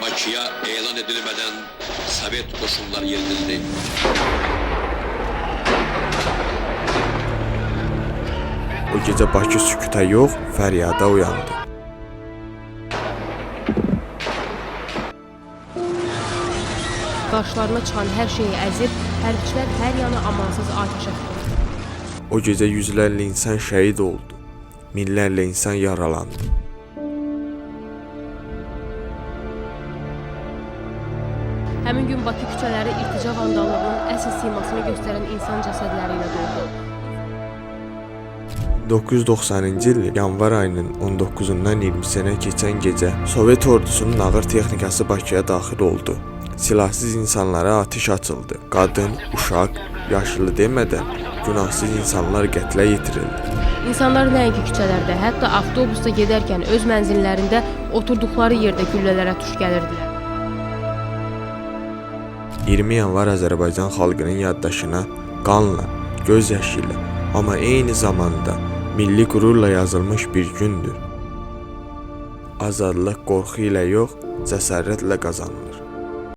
Bakıya elan edilmeden Sovet qoşunları yeridildi. O gecə Bakı sükuta yox, fəryada oyandı. Qarşılarına çıxan hər şeyi əzir, hərbiçilər hər yana amansız atəşə tutuldu. O gecə yüzlərlə insan şəhid oldu. Minlərlə insan yaralandı. Həmin gün Bakı küçələri irtica vandallığının əsl simasını göstərən insan cəsədləri ilə doldu. 1990-cı ilin yanvar ayının 19-undan 20-sinə keçən gecə Sovet ordusunun ağır texnikası Bakıya daxil oldu. Silahsız insanlara atəş açıldı. Qadın, uşaq, yaşlı demədən günahsız insanlar qətlə yetirildi. İnsanlar nəinki küçələrdə, hətta avtobusda gedərkən öz mənzillərində oturduqları yerdə güllələrə tuş gəlirdilər. 20 yanvar Azərbaycan xalqının yaddaşına qanla, göz yaşı ilə, amma eyni zamanda milli qürurla yazılmış bir gündür. Azadlıq qorxu ilə yox, cəsarətlə qazanılır.